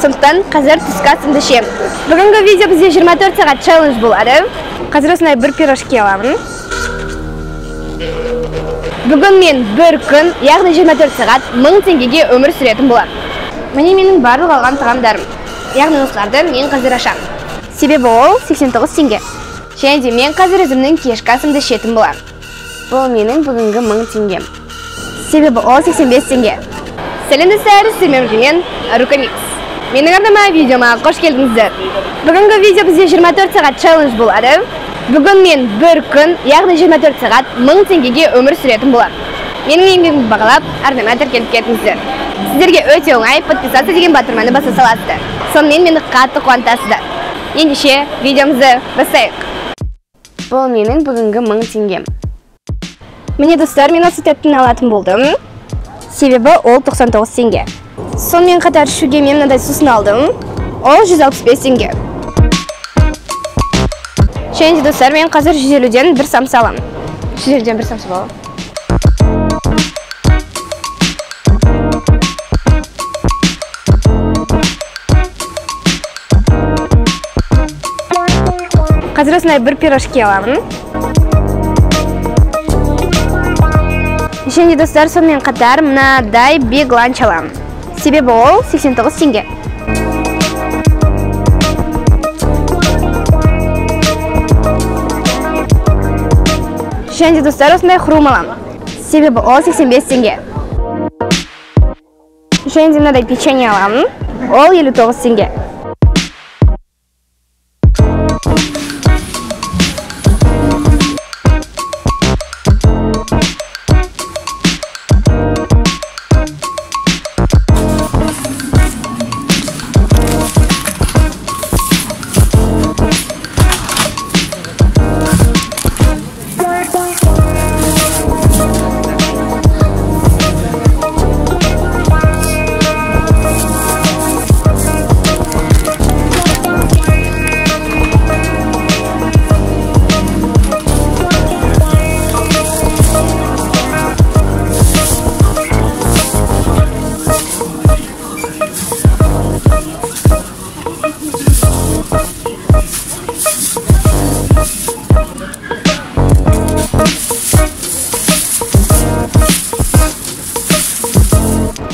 Сондықтан қазір түскі асымды ішемін. Бүгінгі видео бізде 24 сағат челлендж болады. Қазір осындай бір пирожки аламын. Бүгін мен бір күн, яғни 24 сағат 1000 теңгеге өмір сүретін боламын. Міне менің барлық алған тағамдарым. Яғни осыларды мен қазір ашамын. Себебі ол 89 теңге. Және де мен қазір өзімнің кешкі асымды ішетін боламын. Бұл менің бүгінгі 1000 теңгем. Себебі ол 85 теңге. Сәлем достар, сіздермен бірге мен Рукамикс. Менің арнама видеома қош келдіңіздер. Бүгінгі видео бізде 24 сағат челлендж болады. Бүгін мен бір күн, яғни 24 сағат 1000 теңгеге өмір сүретін боламын. Менің еңбегімді бағалап, арнама тіркеліп кетіңіздер. Сіздерге өте оңай подписаться деген батырманы баса саласыздар. Сонымен мені қатты қуантасыздар. Ендеше видеомызды бастайық. Бұл менің бүгінгі 1000 теңгем. Міне достар, мен осы тәттіні алатын болдым. Себебі ол 99 теңге. Сонымен қатар ішуге мен мынадай сусын алдым. Ол 165 теңге. Және де достар, мен қазір 150-ден бір самса аламын. 150-ден бір самса аламын. Қазір осындай бір пирожки аламын. Және де достар, сонымен қатар мынадай Big Lunch аламын. Себебі ол 89 теңге. Және де достар, осындай хрум аламын. Себебі ол 85 теңге. Және де мынадай печенье аламын. Ол 59 теңге.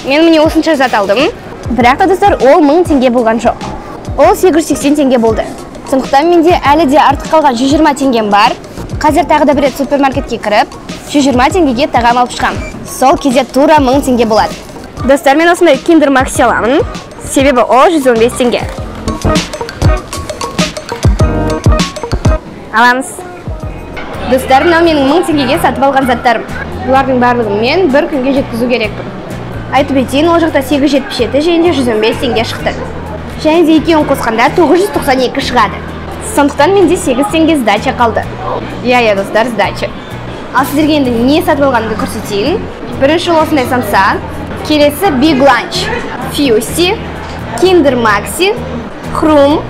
Мен міне осынша зат алдым. Бірақ та достар, ол 1000 теңге болған жоқ. Ол 880 теңге болды. Сондықтан менде әлі де артық қалған 120 теңгем бар. Қазір тағы да бір рет супермаркетке кіріп, 120 теңгеге тағам алып шығамын. Сол кезде тура 1000 теңге болады. Достар, мен осындай Kinder Maxi аламын. Себебі ол 115 теңге. Аламыз. Достар, мынау менің 1000 теңгеге сатып алған заттарым. Бұлардың барлығын мен бір күнге жеткізу керекпін. Айтып өтейін, ол жақта 877 және де 115 теңге шықты. Және де екеуін қосқанда 992 шығады. Сондықтан менде 8 теңге сдача қалды. Иә, достар, сдача. Ал сіздерге енді не сатып алғанымды көрсетейін. Бірінші осындай самса, келесі Big Lunch, Fusi, Kinder Maxi, хрум,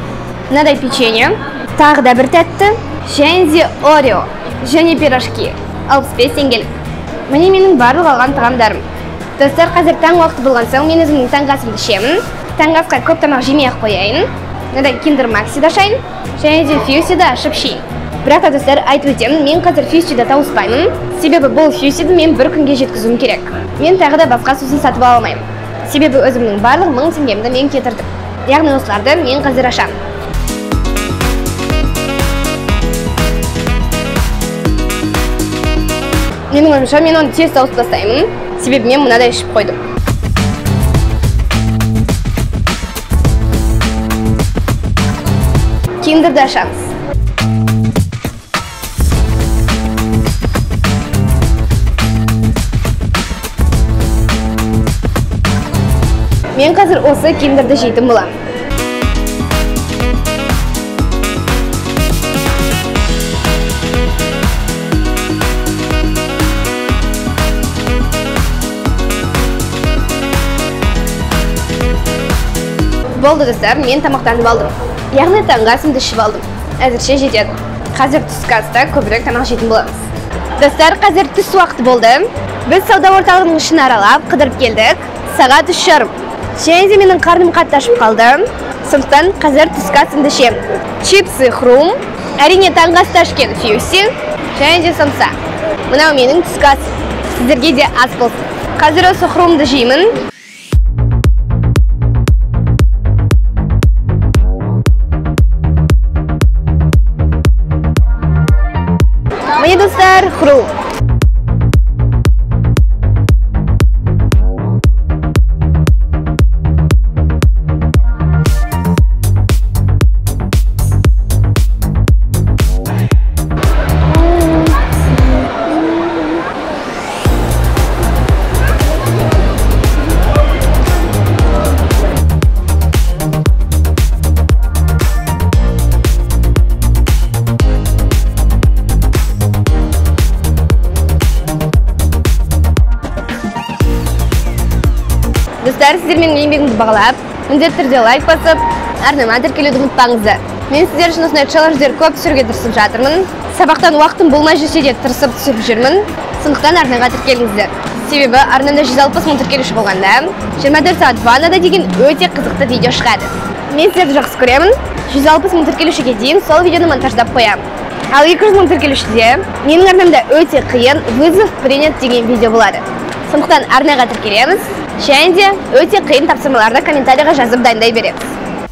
мынадай печенье, тағы да бір тәтті, және де Oreo, және пирожки, 65 теңгелік. Міне менің барлық алған тағамдарым. Достар, қазір таң уақыты болған соң мен өзімнің таңғы асымды ішемін. Таңғы асқа көп тамақ жемей-ақ қояйын. Мынадай Kinder Maxi-ді ашайын, және де Fusi-ді ашып ішейін. Бірақ та достар, айтып өтемін, мен қазір Fusi-ді тауыспаймын. Себебі бұл Fusi-ді мен бір күнге жеткізуім керек. Мен тағы да басқа сусын сатып ала алмаймын. Себебі өзімнің барлық 1000 теңгемді мен кетірдім. Яғни осыларды мен қазір ашамын. Менің ойымша, мен оны тез тауысып тастаймын. Себебі мен мынадай ішіп қойдым. Киндерді ашамыз. Мен қазір осы киндерді жейтін боламын. Болды достар, мен тамақтанып алдым. Яғни таңғы асымды ішіп алдым. Әзірше жетеді. Қазір түскі аста көбірек тамақ жейтін боламыз. Достар, қазір түс уақыты болды. Біз сауда орталығының ішін аралап, қыдырып келдік. Сағат 3:30. Және де менің қарным қатты ашып қалды. Сондықтан қазір түскі асымды ішемін. Чипсы хрум, әрине таңғы аста ішкен фьюси, және де самса. Мынау менің түскі асым. Сіздерге де ас болсын. Қазір осы хрумды жеймін. Міне достар, хрум. Достар, сіздер менің еңбегімді бағалап, міндетті түрде лайк басып, арнама тіркелуді ұмытпаңыздар. Мен сіздер үшін осындай челлендждер көп түсіруге тырысып жатырмын. Сабақтан уақытым болмай жүрсе де тырысып түсіріп жүрмін. Сондықтан арнаға тіркеліңіздер. Себебі арнамда 160 мың тіркелуші болғанда 24 сағат ваннада деген өте қызықты видео шығады. Мен сіздерді жақсы көремін. 160 мың тіркелушіге дейін сол видеоны монтаждап қоямын. Ал 200 мың тіркелушіде менің арнамда өте қиын вызов принят деген видео болады. Сондықтан арнаға тіркелеміз. Және де өте қиын тапсырмаларды комментарийға жазып дайындай береміз.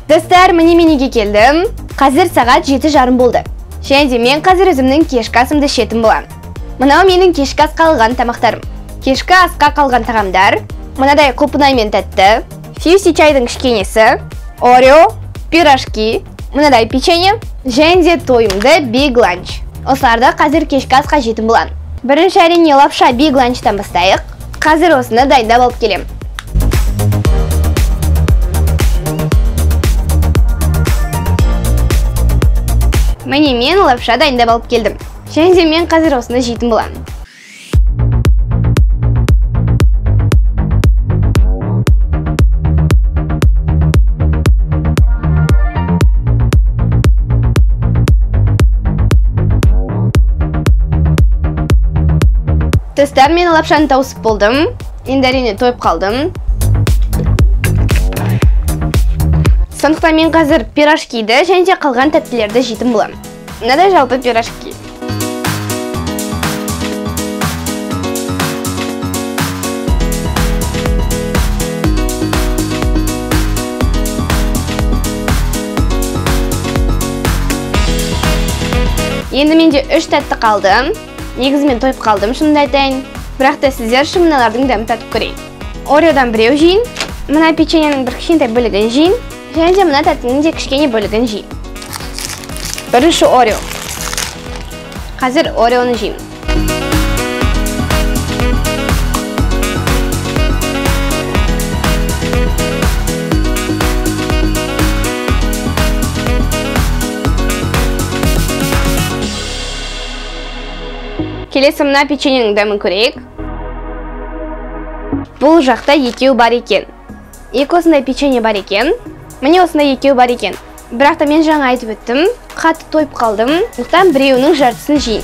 Достар, міне мен үйге келдім. Қазір сағат 7:30 болды. Және де мен қазір өзімнің кешкі асымды ішетін боламын. Мынау менің кешкі асқа қалған тамақтарым. Кешкі асқа қалған тағамдар: мынадай құлпынай мен тәтті, фьюси чайдың кішкенесі, орео, пирожки, мынадай печенье, және де тойымды биг ланч. Осыларды қазір кешкі асқа жейтін боламын. Бірінші әрине лапша биг ланчтан бастайық. Қазір осыны дайындап алып келемін. Міне мен лапша дайындап алып келдім. Және де мен қазір осыны жейтін боламын. Достар, мен лапшаны тауысып болдым. Енді әрине тойып қалдым. Сондықтан мен қазір пирожкиді және де қалған тәттілерді жейтін боламын. Мынадай жалпы пирожки. Енді менде 3 тәтті қалды. Негізі мен тойып қалдым, шынымды айтайын. Бірақ та сіздер үшін мыналардың дәмін татып көрейін. Ореодан біреу жейін, мына печеньенің бір кішкентай бөлігін жейін, және де мына тәттінің де кішкене бөлігін жейін. Бірінші орео. Қазір ореоны жеймін. Келесі мына печеньенің дәмін көрейік. Бұл жақта екеу бар екен. Екі осындай печенье бар екен. Міне осындай екеу бар екен. Бірақ та мен жаңа айтып өттім, қатты тойып қалдым. Сондықтан біреуінің жартысын жейін.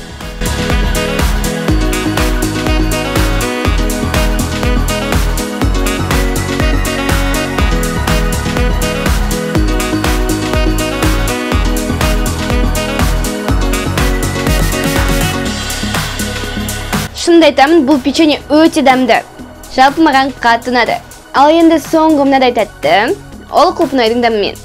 Шынымды айтамын, бұл печенье өте дәмді. Жалпы маған қатты ұнады. Ал енді соңғы мынадай тәтті, ол құлпынайдың дәмімен.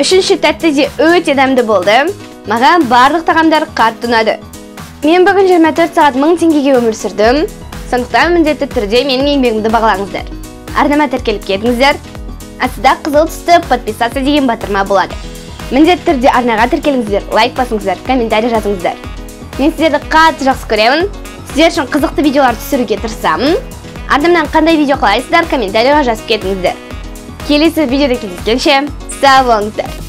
Үшінші тәтті де өте дәмді болды. Маған барлық тағамдар қатты ұнады. Мен бүгін 24 сағат 1000 теңгеге өмір сүрдім. Сондықтан міндетті түрде менің еңбегімді бағалаңыздар. Арнама тіркеліп кетіңіздер. Астында қызыл түсті подписаться деген батырма болады. Міндетті түрде арнаға тіркеліңіздер, лайк басыңыздар, комментарий жазыңыздар. Мен сіздерді қатты жақсы көремін. Сіздер үшін қызықты видеолар түсіруге тырысамын. Арнамнан қандай видео қалайсыздар, комментарийға жазып кетіңіздер. Келесі видеода кездескенше, сау болыңыздар.